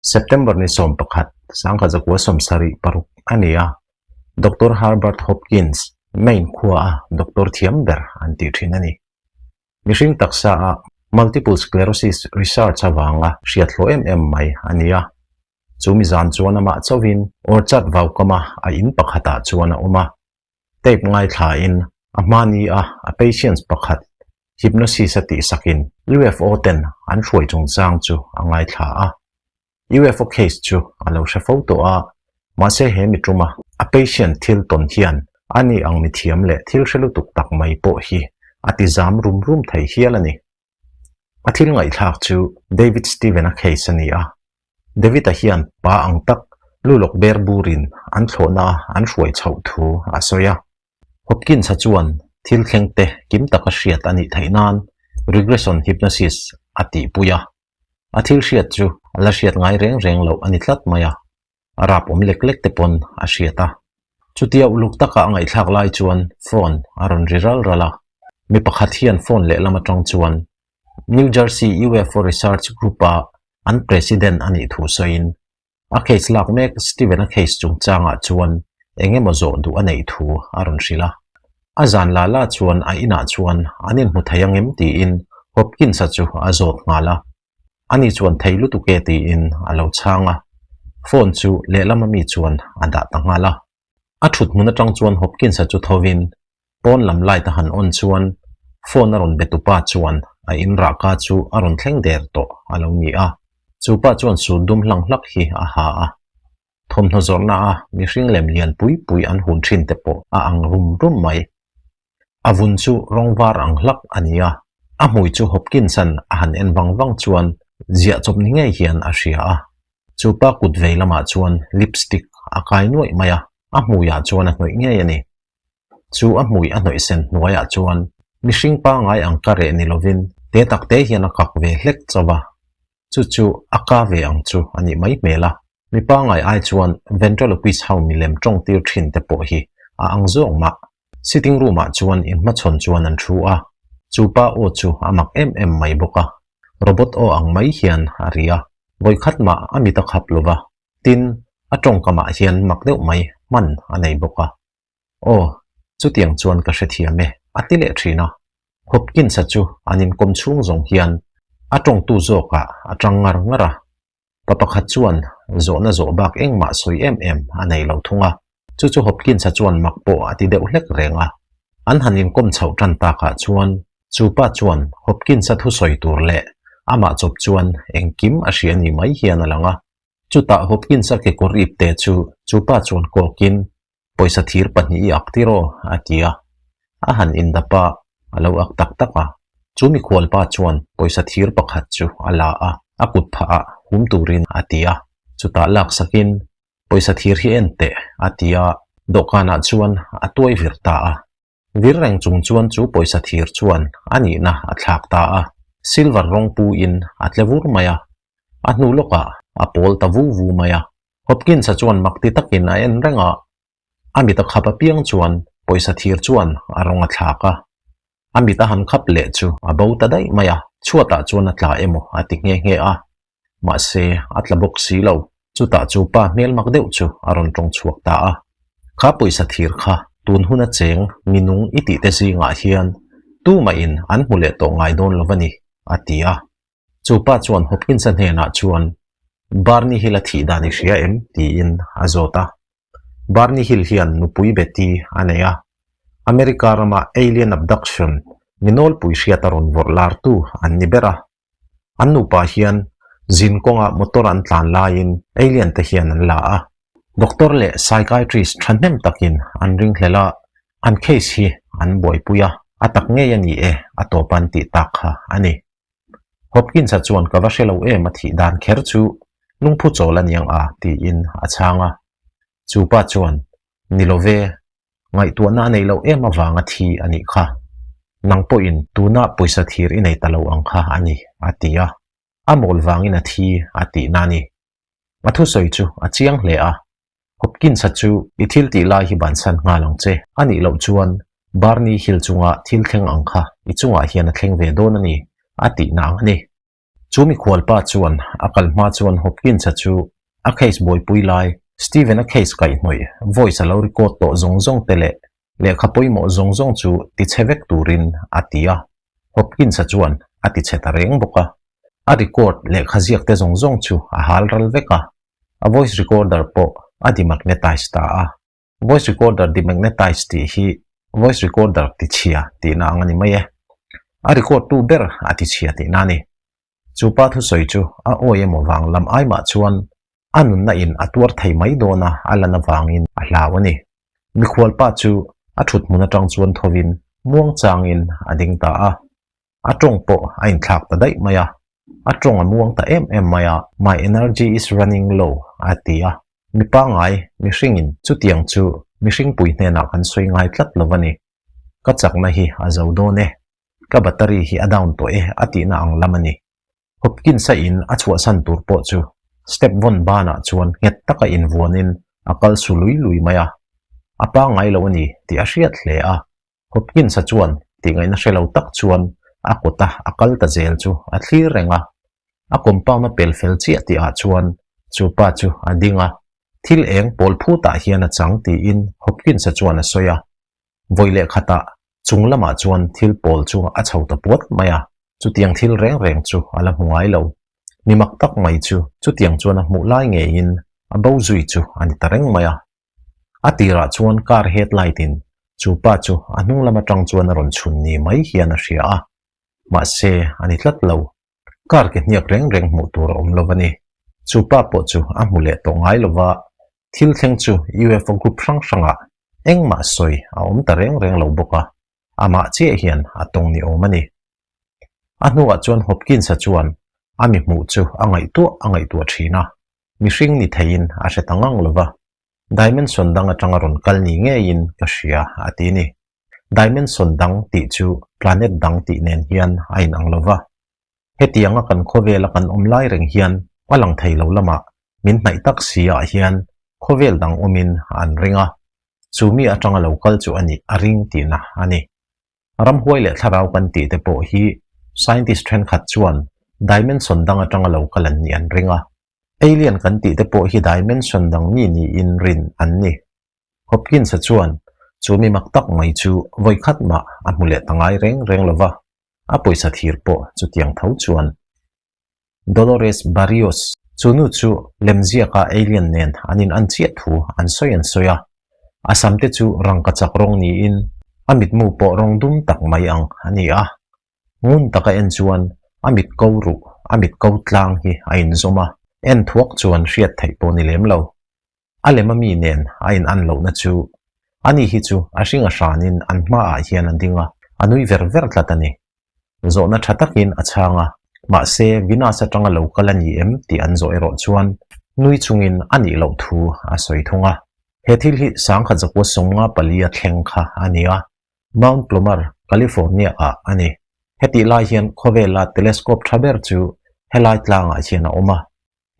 September ni 11, 1976 a ni a, Doctor Herbert Hopkins, Maine khuaa doctor thiam ber an tih thin a ni. Mihring taksa a Multiple Sclerosis research avanga hriat hlawh em em mai a ni a. Chu mi zan chuan amah chauhin Orchard vaukama a in pakhatah chuan a awm a. Tape ngaithlain a hmani a a patients pakhat hypnosis a tihsakin UFO ten an hruai chungchang chu a ngaithla a. UFO case chu a lo hre fo tawh a, mahse he mi tuma a patient thil tawn hian a ni ang mithiam leh thil hre lutuk tak mai pawh hi a ti zam rum rum thei hial a ni. A thil ngaihthlak chu David Steven-a case a ni a, David-a hian pa ang tak lulawk ber burin an thlawhna a an hruai chhoh thu a sawi a. Hopkins-a chuan thil thleng te kim taka hriat a nih theih nan regression hypnosis a tihpui a. A thil hriat chu a la hriat ngai reng reng loh a ni tlat mai a, a rap awm lek lek te pawn a hriat a. Chutia uluk taka a ngaihthlak lai chuan phone a rawn ri ral ral a, mi pakhat hian phone lehlam atang chuan New Jersey UFO Research Group-a an president a nih thu sawiin A case lak mek Steven-a case chungchangah chuan eng emaw zawh duh a neih thu a rawn hrilh a. A zan la la chuan a inah chuan an inhmu thei ang em tiin Hopkins-a chu a zawt nghal a. Ani chuan thei lutuk e tiin a lo chhang a. Phone chu lehlama mi chuan a dah ta nghal a. A thut hmun atang chuan Hopkins-a chu thovin pawn lam light a han on chuan phone a rawn be tupa chuan a in rahka chu a rawn thleng der tawh a lo ni a. Chu pa chuan suit dum hlang hlak hi a ha a. Thawmhnaw zawrhna a mihring lem lian pui pui an hun thin te pawh a ang rum rum mai. A vun chu rawng var ang hlak a ni a. A hmui chu Hopkins-a'n a han en vang vang chuan ziah chawp ni ngei hian a hria a. Chu pa kut vei lamah chuan lipstick a kai nuaih mai a, a hmuiah chuan a hnawih ngei a ni. Chu a hmui a hnawih sen hnuaiah chuan mihring pangai ang ka reh ni lovin te tak te hian a kak ve hlek chauh a, chu chu a ka ve ang chu a nih mai hmel a. Mi pangai ai chuan ventriloquist ho milem tawng tir thin te pawh hi a ang zawk mah. Sitting room ah chuan inhmachhawn chuan an thu a, chu pa aw chu a mak em em mai bawk a, robot aw ang mai hian a ri a, vawikhat mah a mit a khap lo va, tin, a tawngkamah hian mak deuh mai hman a nei bawk a. Aw, chutiang chuan ka hrethiam e, a ti leh thin a. Hopkins-a chu an inkawm chhung zawng hian a tawngtu zawkah a tang ngar ngar a, Pa pakhat chuan zawhna zawh bak engmah sawi em em a nei lo thung a, chu chu Hopkins-a chuan mak pawh a ti deuh hlek reng a. An han inkawm chhoh tan takah chuan chu pa chuan Hopkins-a thusawi tur leh amah chawp chuan engkim a hria ni mai hian a lang a. Chutah Hopkins-a kekawr ipte chu chu pa chuan kawkin Pawisa thir pahnih i ak tir aw, a ti a. A han indap a, a lo ak tak tak a. Chu mikhual pa chuan pawisa thir pakhat chu a la a, a kut phah ah hum turin a ti a. Chutah laksakin, Pawisa thir hi en teh, a ti a, dawhkanah chuan a tuai vir ta a. Vir reng chung chuan chu pawisa thir chuan a nihna a thlak ta a, silver rawng pu in a tle vur mai a, a hnu lawkah a pawl ta vu vu mai a. Hopkins-a chuan mak ti takin a en reng a, a mit a khap apiang chuan pawisa thir chuan a rawng a thlak a, a mit a han khap leh chu a bo ta daih mai a, chhuatah chuan a tla emaw a ti nghe nghe a. Mahse, a tla bawk si lo. Chutah chu pa hmel mak deuh chu a rawn tawng chhuak ta a. Kha pawisa thir kha tun huna cheng minung i tihte zingah hian tumahin an hmu leh tawh ngai dawn lo va ni, a ti a. Chu pa chuan Hopkins-a hnenah chuan, Barney Hill a thih dan i hria em? tiin a zawt a. Barney Hill hian nupui Betty a nei a. America rama alien abduction mi nawlpui hriat a rawn vawrh lartu an ni ber a. An nupa hian zin kawngah motor an tlan laiin alien te hian an la a. Doctor leh psychiatrist thahnem takin an ringhlel a, an case hi an buaipui a, a tak ngei a ni e a tawp an tih tak kha a ni. Hopkins-a chuan ka va hre lo em a thih dan kher chu lungphu chawl a niang a tiin a chhang a. Chu pa chuan, Ni lo ve, Ngaihtuahna a neih loh em avanga thi a nih kha. Nang pawhin tuna pawisa thir i nei ta lo ang kha a ni, a ti a. A mawl vangin a thi a tihna a ni. A thusawi chu a chiang hle a. Hopkins-a chu i thil tih lai hi bansan nghal ang che. A nih loh chuan Barney Hill chunga thil thleng ang kha i chungah hian a thleng ve dawn a ni, a tihna ang a ni. Chu mikhualpa chuan a kal hma chuan Hopkins-a chu a case buaipui lai, Steven-a case kaihhnawih voice a lo record tawh zawng zawng te leh lehkha pawimawh zawng zawng chu tichhe vek turin a ti a. Hopkins-a chuan a tichhe ta reng bawk a. A record lehkha ziak te zawng zawng chu a hal ral vek a, a voice recorder pawh a demagnetize ta a. Voice recorder demagnetize tih hi voice recorder tichhia tihna ang a ni mai e. A record tu ber a tichhia tihna a ni. Chu pa thusawi chu a awi emaw vang lam ai mah chuan a nunna in a tuar thei mai dawn a a lan avangin a hlau a ni. Mikhual pa chu a thut hmun atang chuan thovin muangchangin a ding ta a. A tawng pawh a inthlak ta daih mai a, a tawng a muang ta em em mai a, My energy is running low a ti a. Mi pangngai, mihringin chutiang chu mihringpui hnenah kan sawi ngai tlat lo a ni. Ka chakna hi a zo dawn e, ka battery hi a down tawh e a tihna ang lam a ni. Hopkins-a in a chhuahsan tur pawh chu step vawn banah chuan nghet taka invuanin a kal su lui lui mai a, a pangngai lo a ni tih a hriat hle a. Hopkins-a chuan tihngaihna hre lo tak chuan a kawta a kal ta zel chu a thlir reng a. A compound a pel fel chiah tihah chuan chu pa chu a ding a, thil eng pawl phutah hian a chang tiin Hopkins-a chuan a sawi a. Vawi leh khatah chung lamah chuan thil pawl chu a chho ta puat mai a, chutiang thil reng reng chu a la hmu ngai lo. Mi mak tak mai chu chutiang chuan a hmuh lai ngeiin a bo zui chu a ni ta reng mai a. A tirah chuan car headlight in chu pa chu a hnung lam atang chuan a rawn chhun ni mai hian a hria a, mahse a ni tlat lo. Car ke hniak reng reng hmuh tur a awm lo a ni. Chu pa pawh chu a hmu leh tawh ngai lo va, thil thleng chu UFO group hrang hrangah engmah sawi a awm ta reng reng lo bawk a, amah chiah hian a tawng ni awm a ni. A hnuah chuan Hopkins-a chuan a mi hmuh chu a ngaihtuah a ngaihtuah thin a. Mihring ni theiin a hre ta ngang lo va, dimension dang atanga rawn kal ni ngeiin ka hria a ti ni. Dimension dang tih chu planet dang tih nen hian a inang lo va. Hetianga kan khawvela kan awm lai reng hian a lang thei lo lamah min hnaih tak si ah hian khawvel dang awmin an ring a, chu mi atanga lo kal chu a nih a ring tihna a ni. Ramhuai leh thlarau kan tih te pawh hi scientist thenkhat chuan dimension dang atanga lo kal an nih an ring a. Alien kan tih te pawh hi dimension dang mi niin rin an ni. Hopkins-a chuan chu mi mak tak mai chu vawi khat mah a hmu leh ta ngai reng reng lo va, a pawisa thir pawh chutiang tho chuan Dolores Barrios, chu nu chu lemziaka alien nen an in an chiah thu an sawi an sawi a. A sam te chu rangkachak rawng niin a mitmu pawh rawng dum tak mai ang a ni a. Ngun taka en chuan a mit ko ruh, a mit ko tlang hi a inzawm a, en thuak chuan hriat theih pawh ni lem lo. A lem a mi nen a in an lohna chu ani hi chu a hring a hranin an hmaah hian a ding a, a nui ver ver tlat a ni. Zawhna tha takin a chhang a, mahse Venus atanga lo kal a ni em tih an zawh erawh chuan nui chungin a nih loh thu a sawi thung a. He thil hi sangkhat zakua sawmnga palia thleng kha a ni a, Mount Palomar, California-ah a ni. Hetih lai hian khawvela telescope tha ber chu helai tlangah hian a awm a,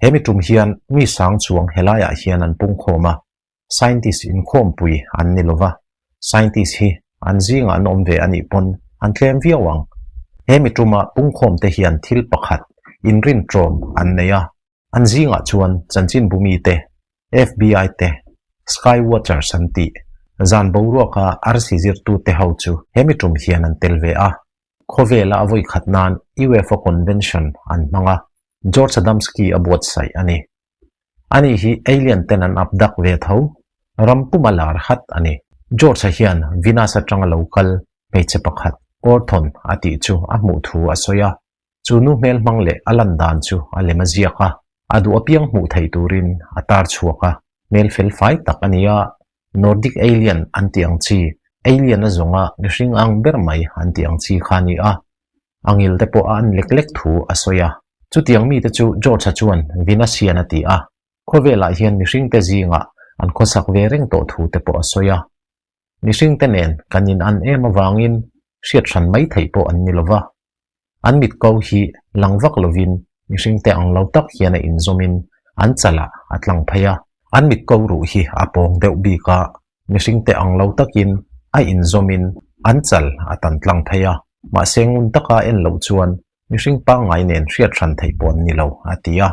He mi tum hian mi sang chuang helaiah hian an pungkhawm a, scientist inkhawmpui an ni lova, scientist hi an zingah an awm ve a nih pawn an tlem viau ang. He mi tuma pungkhawmte hian thil pakhat inrinṭawm an nei a, an zingah chuan chanchinbu mite, FBI te, Sky Watchers an tih, zan boruaka arsi zirtute ho chu he mi tum hian an tel ve a. Khawvela a vawi khat nan UFO Convention an hmang a, George Adamski a buatsaih a ni. Ani hi alien ten an abduct ve tho, ram puma lar hat a ni. George-a hian Venus atanga lo kal hmeichhe pakhat Orthon a tih chu a hmuh thu a sawi a, chu nu hmel hmang leh a lan dan chu a lem a ziak a, a duh apiang hmuh theih turin a tar chhuak a, hmel fel fai tak a ni a, Nordic alien an tih ang chi, alien a zawnga mihring ang ber mai an tih ang chi kha a ni a, a ngil te pawh a an lek lek thu a sawi a. Chutiang mite chu George-a chuan Venasian a ti a, khawvelah hian mihringte zingah an khawsak ve reng tawh thu te pawh a sawi a. Mihringte nen kan in an em avangin hriat hran mai theih pawh an ni lo va. An mit ko hi lang vak lovin mihringte ang lo tak hian a inzawmin an chalah a tlang phei a. An mit ko ruh hi a pawng deuh bik a, mihringte ang lo takin a inzawmin an chal a tan tlang phei a. Mahse ngun taka en loh chuan. Mihring pangngai nen hriat hran theih pawh an ni lo, a ti a.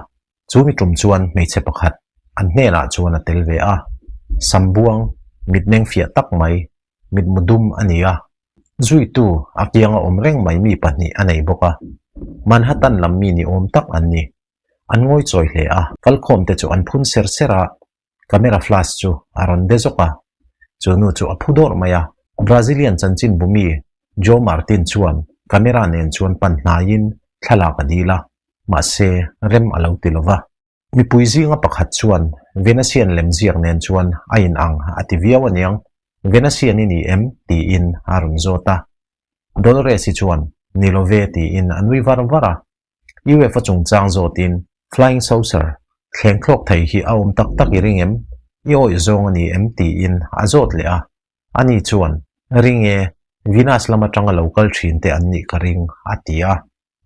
Chu mi tum chuan hmeichhe pakhat an hnenah chuan a tel ve a. Sambuang, mitmeng fiah tak mai, mitmu dum a ni a. Zuitu a kianga awm reng mai mi pahnih a nei bawk a. Manhattan lam mi ni awm tak an ni. An ngawi chawi hle a, kalkhawmte chu an phun ser ser a. Camera flash chu a rawn de zawk a, chu nu chu a phu dawrh mai a. Brazilian chanchinbu mi Joe Martin chuan camera nen chuan pan hnaiin thlalak a dil a, mahse rem a lo ti lo va. Mipui zinga pakhat chuan Venasian lemziak nen chuan a inang a ti viau aniang, Venasian i ni em? tiin a rawn zawt a. Dolores-i chuan ni lo ve tiin a nui var var a. UFO chungchang zawtin Flying Saucer thleng thlawk thei hi a awm tak tak i ring em? I awih zawng a ni em? tiin a zawt leh a. Ani chuan, Ring e, Venus lam atanga lo kal thin te an nih ka ring, a ti a.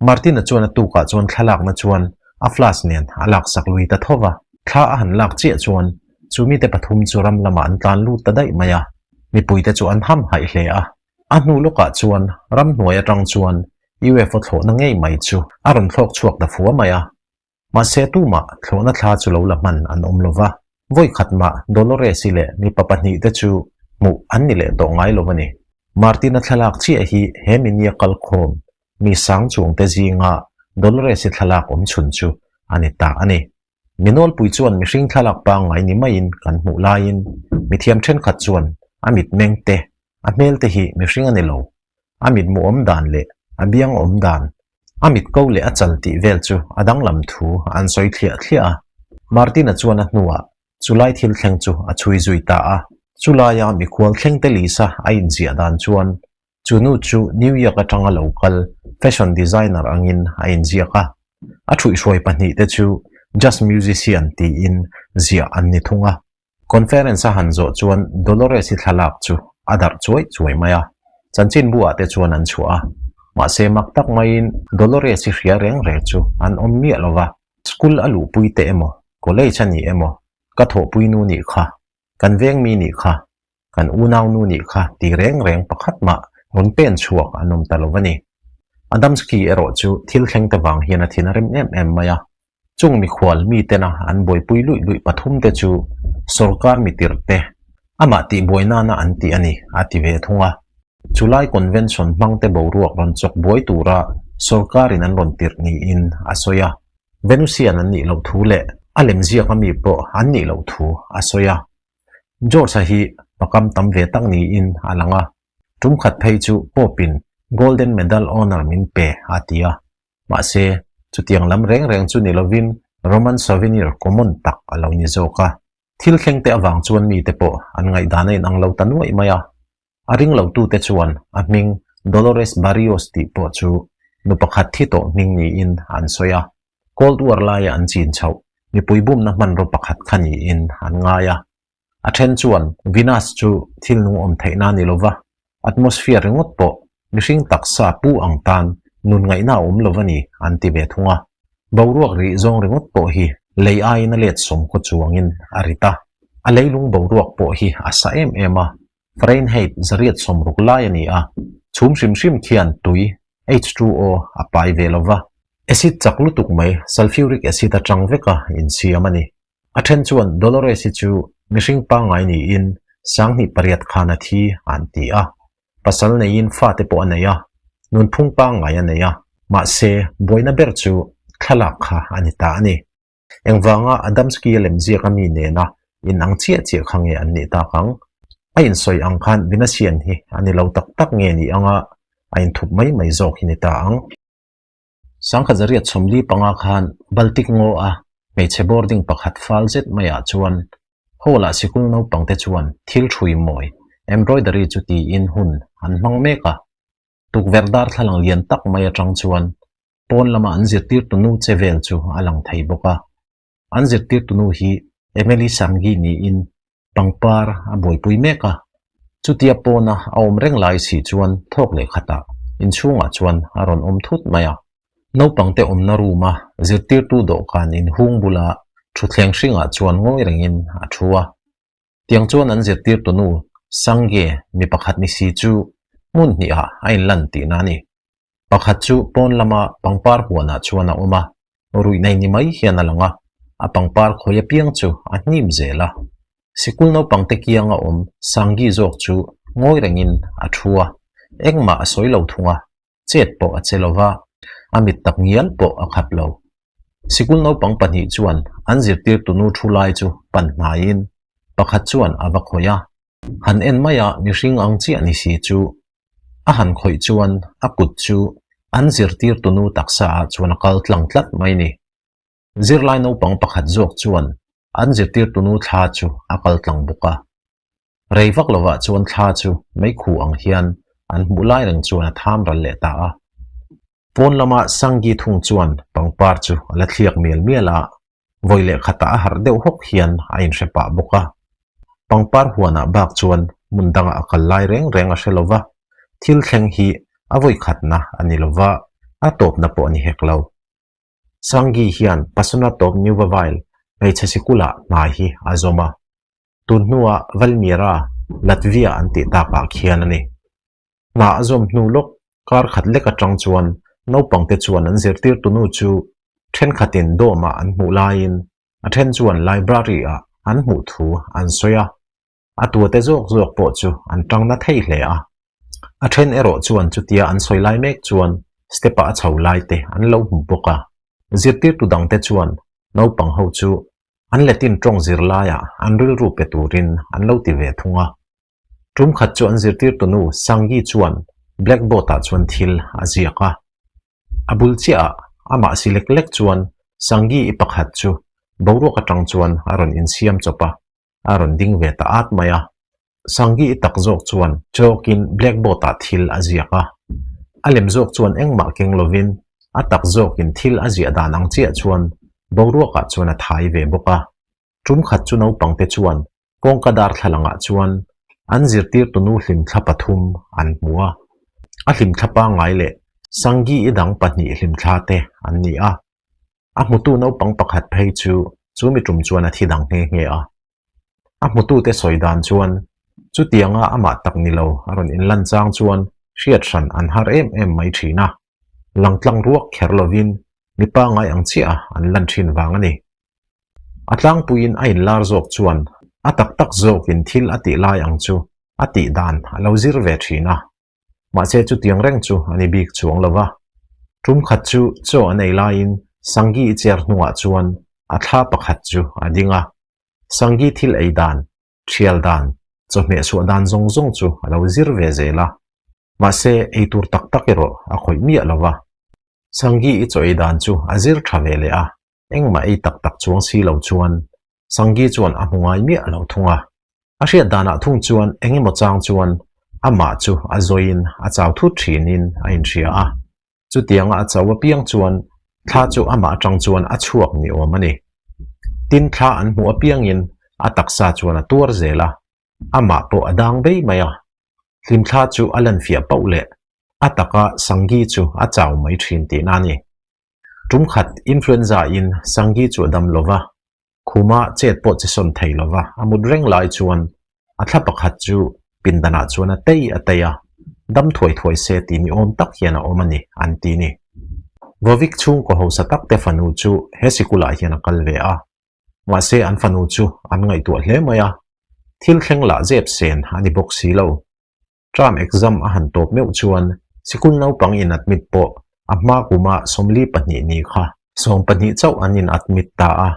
Martin-a chuan a tukah chuan thlalakna chuan a flash nen a laksak lui ta tho va. Thla a han lak chiah chuan chu mite pathum chu ram lamah an tlan lut ta daih mai a. Mipuite chu an hamhaih hle a. A hnu lawkah chuan ramhnuai atang chuan UFO thlawhna ngei mai chu a rawn thlawk chhuak ta fua mai a. Mahse tumah thlawhna thla chu lo la hman an awm lo va, vawi khat mah Dolores-i leh mipa pahnihte chu hmuh an ni leh tawh ngai lo a ni. Martin-a thlalak chiah hi he minia kalkhawm mi sang chuangte zinga Dolores-i thlalak awm chhun chu a ni ta a ni. Mi nawlpui chuan mihring thlalak pangngai ni maiin kan hmuh laiin mithiam thenkhat chuan a mitmeng te, a hmel te hi mihring a ni lo. A mitmu awm dan leh a biang awm dan, a mitko leh a chal tih vel chu a danglam thu an sawi thliah thliah a. Martin-a chuan a hnuah chulai thil thleng chu a chhui zui ta a. Chulaia mikhual thlengte Lisa a inziah dan chuan Chu nu chu New York atanga lo kal fashion designer angin a inziak a, a thuihhruai pahnihte chu jazz musician tiin ziah an ni thung a. Conference a han zawh chuan Dolores-i thlalak chu a darh chuai chuai mai a, chanchinbu ah te chuan an chhuah a. Mahse mak tak maiin Dolores-i hria reng reng chu an awm miah lo va, school a luhpui te emaw, college a ni emaw, ka thawhpui nu nih kha, kan veng mi nih kha, Kan unaunu nih kha ti reng reng pakhat mah rawn pen chhuak an awm ta lo a ni. Adamski erawh chu thil thleng te vang hian a thin a rem em em mai a. Chung mikhual mi tena an buaipui luih luih pathum te chu sawrkar mitir te amah tihbuai nana an ti a ni a ti ve thung a. Chulai convention hmang te boruak rawn chawk buai tura sawrkarin an rawn tirh niin a sawi a. Venusian an nih loh thu leh a lemziak ami pawh an nih loh thu a sawi a. George-a hi pakam tam ve tak niin a lang a, tum khat phei chu Pope-in Golden Medal Honour min pe a ti a. Mahse, chutiang lam reng reng chu ni lovin Roman souvenir common tak a lo ni zawk a. Thil thleng te avang chuan mite pawh an ngaihdan a inang lo ta nuaih mai a. A ring lotute chuan a hming Dolores Barrios tih pawh chu nu pakhat thi tawh hming niin an sawi a. Cold War laia an chin chhoh mipui bumna hmanraw pakhat kha niin an ngai a. A then chuan Venus chu thil nung awm theihna a ni lova, atmosphere ringawt pawh mihring taksa pu ang tan nun ngaihna a awm lo a ni an ti ve thung a. Boruak rih zawng ringawt pawh hi lei aiin a let sawm khaw chuangin a rit a. A leilung boruak pawh hi a sa em em a, Fahrenheit 160 lai a ni a, chhum hrim hrim khian tui, H2O, a pai ve lo va. Acid chak lutuk mai, sulfuric acid atang veka insiam a ni. A then chuan Dolores-i chu mihring pangngai niin 2008 khan a thi an ti a. Pasal neiin fate pawh a nei a, nunphung pangngai a nei a, mahse buaina ber chu thlalak kha a ni ta a ni. Engvanga Adamski-a lemziak a mi nena inang chiah chiah kha nge an nih tak ang? A insawi ang khan Vinasian hi a ni lo tak tak nge ni anga a inthup mai mai zawk hi ni ta ang? 1945 khan Baltic ngaw a hmeichhe boarding pakhat fal zet maiah chuan hall-ah sikul naupangte chuan thil ṭhui mawi, embroidery, chu tiin hun an hmang mek a. Tukverh darthlalang lian tak mai aṭang chuan Pawn lama an zirtirtu nu che vel chu a lang thei bawk a. An zirtirtu nu hi Emily Sangi niin pangpar a buaipui mek a. Chutia pawna a awm reng lai si chuan thawk leh khatah inchhungah chuan a rawn awm thut mai a. Naupangte awmna room a zirtirtu dawhkan inhung bula thutthleng hringah chuan ngawi rengin a thu a. Tiang chuan an zirtirtu nu Sange mi pakhat ni si chu hmun hnihah a inlan tihna a ni. Pakhat chu pawn lama pangpar huanah chuan a awm a, ruih nei ni mai hian a lang a, a pangpar khawi apiang chu a hnim zel a. Sikul naupangte kianga awm Sangi zawk chu ngawi rengin a thu a, engmah a sawi lo thung a, chet pawh a che lo va, a mit tak ngial pawh a khap lo. Sikul naupang pahnih chuan an zirtirtunu thu lai chu pan hnaiin pakhat chuan a va khawih a, han en mai a mihring ang chiah ni si chu A han khawih chuan a kut chu an zirtirtunu taksa ah chuan a kal tlang tlat mai ni. Zirlai naupang pakhat zawk chuan an zirtirtunu thla chu a kal tlang bawk a. Rei vak lovah chuan thla chu meikhu ang hian an hmuh lai reng chuan a tham ral leh ta a. Pawn lama Sangi thung chuan pangpar chu a la thliak mial mial a, Vawi leh khatah a harh deuh hawk hian a inhre pah bawk a. Pangpar huanah bak chuan hmun dangah a kal lai reng reng a hre lo va, thil thleng hi a vawi khatna a ni lo va, a tawpna pawh a ni hek lo. Sangi hian Pasona tawp Nuvavail hmeichhe sikulah hna hi a zawm a, tun hnuah Valmiera, Latvia an tih takah khian a ni. Hna a zawm hnu lawk kar khat lek atang chuan naupangte chuan an zirtirtunu chu thenkhatin dawmah an hmuh laiin a then chuan library-ah an hmuh thu an sawi a, a tuate zawk zawk pawh chu an tang na thei hle a. A then erawh chuan chutia an sawi lai mek chuan step-ah a chho laite an lo hmu bawk a. Zirtirtu dangte chuan naupang ho chu an Latin tawng zirlaiah an rilru pe turin an lo ti ve thung a. Tum khat chu an zirtirtunu Sangi chuan blackboard-ah chuan thil a ziak a. A bul chiahah amah si lek lek chuan Sangi-i pakhat chu boruak atang chuan a rawn insiam chawp a, a rawn ding ve ta at mai a. Sangi-i tak zawk chuan chalk-in blackboard-ah thil a ziak a. A lem zawk chuan engmah keng lovin a tak zawkin thil a ziah dan ang chiah chuan boruakah chuan a thai ve bawk a. Tum khat chu naupangte chuan kawngka darthlalangah chuan an zirtirtunu hlimthla pathum an hmu a. A hlimthla pangngai leh Sangi-i dang pahnih hlimthla te an ni a. A hmutu naupang pakhat phei chu chu mi tum chuan a thi dang nghe nghe a. A hmutute sawi dan chuan chutianga amah tak ni lo a rawn inlan chang chuan hriat hran an har em em mai thin a. Langtlang ruak kher lovin mi pangngai ang chiah a an lan thin vang a ni. A tlangpuiin a inlar zawk chuan a tak tak zawkin thil a tih lai ang chu a tih dan a lo zir ve thin a. Mahse chutiang reng chu a ni bik chuang lo va. Tum khat chu chaw an ei laiin Sangi i chair hnungah chuan a thla pakhat chu a ding a. Sangi thil ei dan, thial dan, chawhmeh suah dan zawng zawng chu a lo zir ve zel a. Mahse ei tur tak tak erawh a khawih miah lo va. Sangi i chaw ei dan chu a zir tha ve leh a. Engmah ei tak tak chuang si lo chuan Sangi chuan a hmu ngai miah lo thung a. A hriat danah thung chuan eng emaw chang chuan amah chu a zawiin a chau thut thinin a inhria a. Chutianga a chau apiang chuan thla chu amah atang chuan a chhuak ni awm a ni. Tin thla an hmuh apiangin a taksa chuan a tuar zel a, amah pawh a dang bei mai a. Hlimthla chu a lanfiah pauh leh a taka Sangi chu a chau mai thin tihna a ni. Tum khat influenza in Sangi chu a dam lo va, khuma chet pawh che sawn thei lo va, a mut reng lai chuan a thla pakhat chu pindanah chuan a tei a tei a, dam thuai thuai se tih ni awm tak hian a awm a ni, an ti ni. Vawik chhungkaw hausa tak te fanu chu he sikulah hian a kal ve a, mahse an fanu chu an ngaihtuah hle mai a, thil thleng lah zep sen a ni bawk si lo. Term exam a han tawp meuh chuan sikul naupang in admit pawh a hma kuma 42 ni kha 12 chauh an in admit ta a,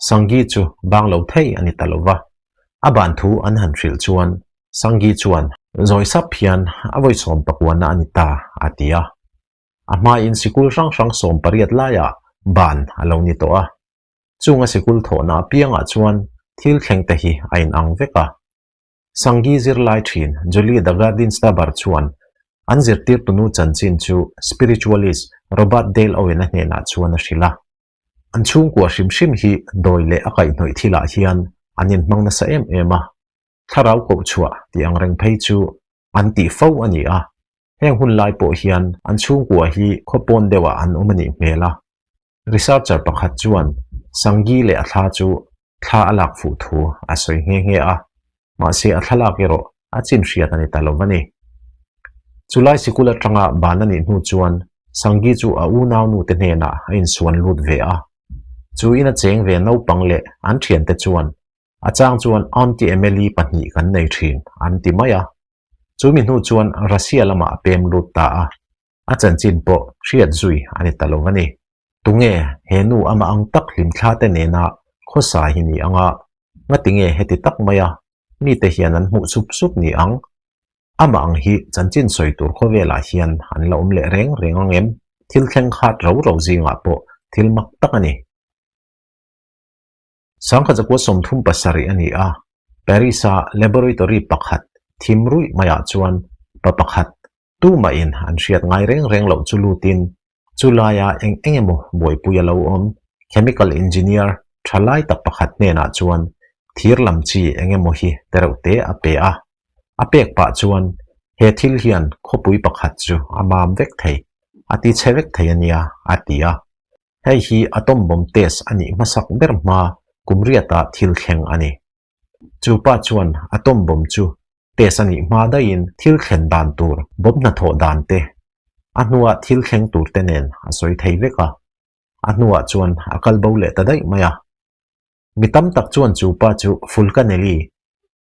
Sangi chu bang lo thei a ni ta lo va. A ban thu an han hrilh chuan Sangi chuan zawi sap hian a vawi sawm pakuana a ni ta a ti a. A hmain sikul hrang hrang 18 laiah ban a lo ni tawh a. Chunga sikul thawhna apiangah chuan thil thleng te hi a inang vek a. Sangi zirlai thin Julie Dagadinstaber chuan an zirtirtunu chanchin chu spiritualist Robert Dale Owen-a hnenah chuan a hrilh a. An chhungkua hrim hrim hi dawi leh a kaihhnawih thilah hian an inhmang nasa em em a, thlarau koh chhuah tih ang reng phei chu an tih fo a ni a. Heng hun lai pawh hian an chhungkua hi khawpawn deuhah an awm a nih hmel a. Researcher pakhat chuan Sangi leh a thla chu thla a lak fuh thu a sawi nghe nghe a, mahse a thlalak erawh a chin hriat a ni ta lo a ni. Chulai sikul atanga ban a nih hnu chuan Sangi chu a unaunu te hnenah a insuan lut ve a. Chu in a cheng ve naupang leh an thiante chuan a chang chuan Aunty Emily pahnih kan nei thin an ti mai a. Chu mi hnu chuan Russia lamah a pem lut ta a, a chanchin pawh hriat zui a ni ta lo a ni. Tunge he nu amah ang tak hlimthla te nena khawsa hi ni anga ngatinge heti tak maia mite hian an hmuh sup sup ni ang? Amah ang hi chanchin sawi tur khawvelah hian an la awm leh reng reng ang em? Thil thleng khat ro ro zingah pawh thil mak tak a ni. Sangkhat zakua 37 a ni a, Paris-a laboratory pakhat thim ruih maiah chuan pa pakhat tumahin an hriat ngai reng reng loh chu lutin chu laia eng eng emaw buaipui a lo awm. Chemical engineer tha lai tak pakhat hnenah chuan thir lam chi eng emaw hi tereuh te a pe a. A pek pah chuan he thil hian khawpui pakhat chu a mam vek thei, a ti chhe vek thei a nia, a ti a. Hei hi atom bomb test a nih hmasak ber hma kum riata thil thleng a ni. Chu pa chuan atom bomb chu test a nih hma daihin thil thlen dan tur, bomb hnathawh dan te, a hnua thil thleng tur te nen a sawi thei vek a. A hnuah chuan a kal bo leh ta daih mai a. Mi tam tak chuan chu pa chu Fulcanelli,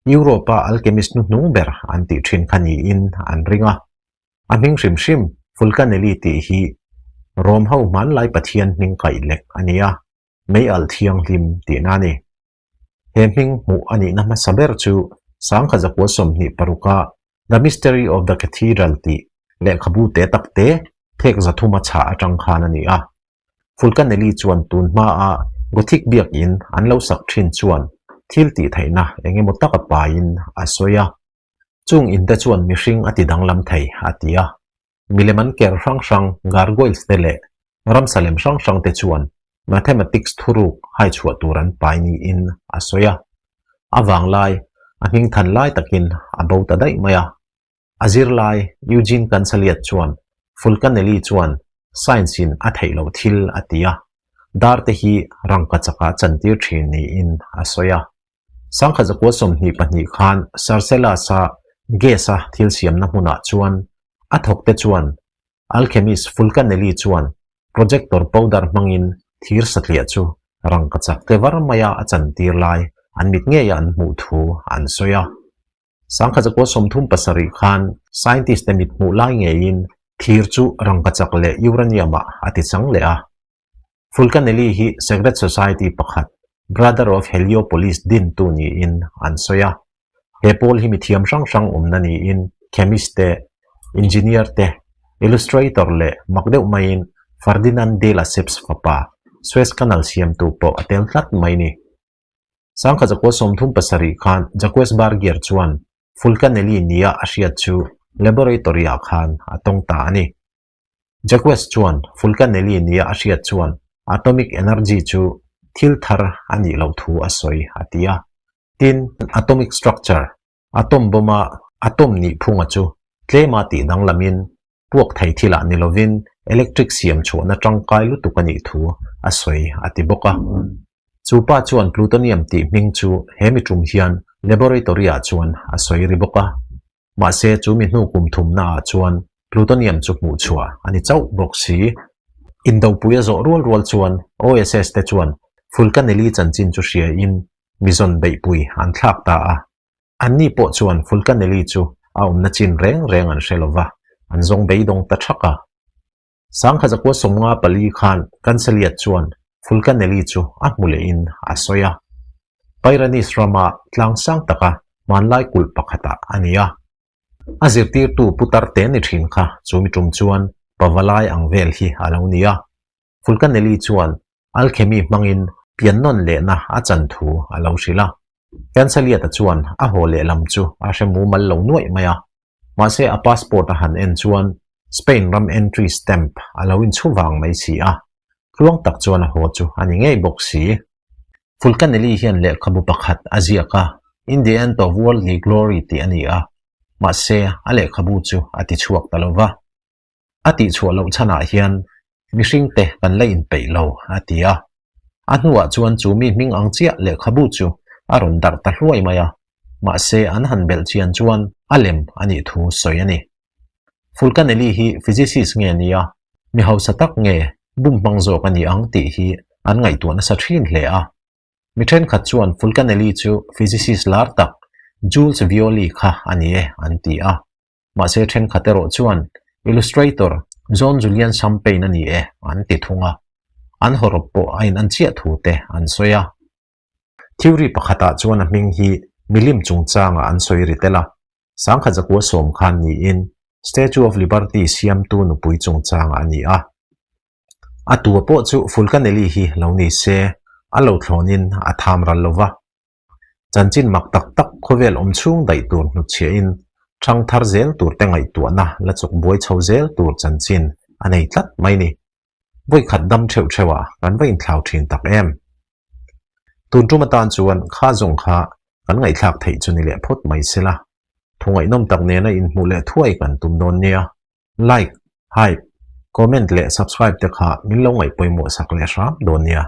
Europe-a alchemist hnuhnung ber an tih thin kha niin an ring a. A hming hrim hrim Fulcanelli tih hi Rome ho hmanlai pathian hming kaih lek a ni a, mei alh thianghlim tihna a ni. He hming hmuh a nihna hmasa ber chu 1926-a The Mystery of the Cathedral tih lehkhabu te tak te phek zathuma chhah atang khan a ni a. Fulcanelli chuan tun hmaa Gothic biakin an lo sak thin chuan thil tih theihna eng emaw taka paiin a sawi a. Chung inte chuan mihring a ti danglam thei a ti a. Milem an ker hrang hrang gargoyles te leh ramsa lem hrang hrang te chuan mathematics thuruk hai chhuah tur an pai niin a sawi a. A vanglai, a hming than lai takin a bo ta daih mai a. A zirlai Eugene Cansaliat chuan Fulcanelli chuan science in a theih loh thil a ti a, dar te hi rangka chakah chantir thin niin a sawi a. 1922 khan Sarcelles-a gas-a thil siamna hmunah chuan a thawkte chuan alchemist Fulcanelli chuan projector powder hmangin thir satliah chu rangka chak tle var maia a chantir lai an mit ngeia an hmuh thu an sawi a. 1937 khan scientist te mit hmuh lai ngeiin thir chu rangka chak leh uranium-ah a ti chang leh a. Fulcanelli hi secret society pakhat, Brother of Heliopolis dintu niin an sawi a. He pawl hi mithiam hrang hrang awmna niin chemist te, engineer te, illustrator leh mak deuh maiin Ferdinand de Lesseps fapa, Suez Canal siamtu pawh a tel tlat mai ni. 1937 khan Jacques Bargier chuan Fulcanelli nia a hriat chu laboratory-ah khan a tawng ta a ni. Jacques chuan Fulcanelli nia a hriat chuan atomic energy chu thil thar a nih loh thu a sawi a ti a. Tin, atomic structure, atom bomb-a atom nih phunga chu tlema tih danglamin puak thei thilah ni lovin electric siam chhuahna tangkai lutuk a nih thu a sawi a ti bawk a. Chu pa chuan plutonium tih hming chu he mi tum hian laboratory-ah chuan a sawi ri bawk a. Mahse, chu mi hnu kum thumna ah chuan plutonium chu hmuh chhuah a ni chauh bawk si. Indopui a zawh rual rual chuan OSS te chuan Fulcanelli chanchin chu hria in mi zawn beihpui an thlak ta a. Anni pawh chuan Fulcanelli chu a awmna chin reng reng an hre lova, an zawng beidawng ta thak a. 1954 khan Canseliet chuan Fulcanelli chu a hmu lehin a sawi a. Pyrenees rama tlang sang taka hmanlai kulh pakhatah a ni a. A zirtirtu putar te ni thin kha chu mi tum chuan pavalai ang vel hi a lo ni a. Fulcanelli chuan alchemy hmangin piannawn lehna a chan thu a lo hrilh a. Canseliet-a chuan a haw lehlam chu a hre mumal lo nuaih mai a. Mahse a passport a han en chuan Spain ram entry stamp a lo inchhu vang mai si a, tluang tak chuan a haw chu a ni ngei bawk si. Fulcanelli hian lehkhabu pakhat a ziak a, In the End of Worldly Glory tih a ni a, mahse a lehkhabu chu a ti chhuak ta lo va. A tihchhuah loh chhanah hian mihringte kan la inpeih lo, a ti a. A hnuah chuan chu mi hming ang chiah lehkhabu chu a rawn darh ta hluai mai a, mahse an han belh chian chuan a lem a nih thu sawi a ni. Fulcanelli hi physicist nge nia, mi hausa tak nge bum hmang zawk a ni ang tih hi an ngaihtuah nasa thin hle a. Mi thenkhat chuan Fulcanelli chu physicist lar tak Jules Violi kha a ni e an ti a. Mahse thenkhat erawh chuan illustrator Jean Julien Champagne a ni e an ti thung a. An hawrawp pawh a in an chiah thu te an sawi a. Theory pakhatah chuan a hming hi milim chungchangah an sawi ri tel a. Sangkhat zakua sawm khan niin Statue of Liberty siamtu nupui chungchangah a ni a. A tua pawh chu Fulcanelli hi lo ni se, a lo thlawnin a tham ral lo va. Chanchin mak tak tak khawvel awm chhung daih tur hnutchhiahin thang thar zel tur te ngaihtuahna la chawk buai chho zel tur chanchin a nei tlat mai ni. Vawikhat dam theuh theuhah kan va inthlau thin tak em? Tun tum atan chuan kha zawng kha kan ngaihthlak theih chu ni leh phawt mai sela. Thu ngaihnawm tak nena inhmuh leh thuai kan tum dawn nia. Like, hype, comment leh subscribe te kha min lo ngaih pawimawh sak leh hram dawn nia.